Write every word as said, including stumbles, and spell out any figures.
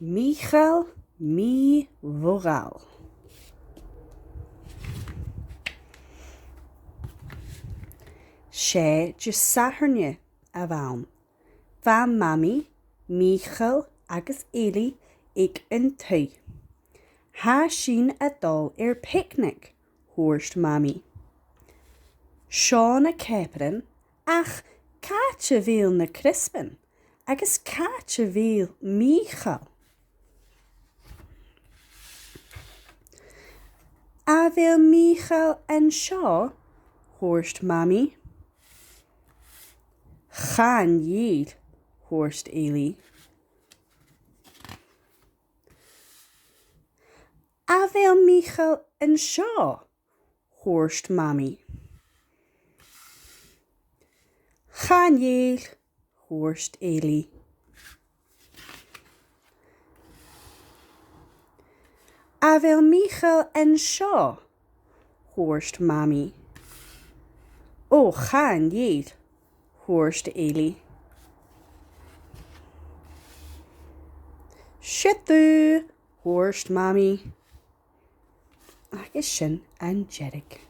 Mìcheal mì-mhodhail. 'S e Disathairne a bh' ann. Bha Mamaidh, Mìcheal agus Eilidh aig an taigh. "Tha sinn a' dol air picnic," thuirt Mamaidh. "Seo na ceapairean, ach càit a bheil na criospan agus càit a bheil Mìcheal?" "A bheil Mìcheal an seo?" thuirt Mamaidh. "Chan eil," thuirt Eilidh. "A bheil Mìcheal an seo?" thuirt Mamaidh. "Chan eil," thuirt Eilidh. "A bheil Mìcheal an seo?" thuirt Mamaidh. "O, chan eil," thuirt Eilidh. "Siud thu," thuirt Mamaidh. Agus sin an deireadh.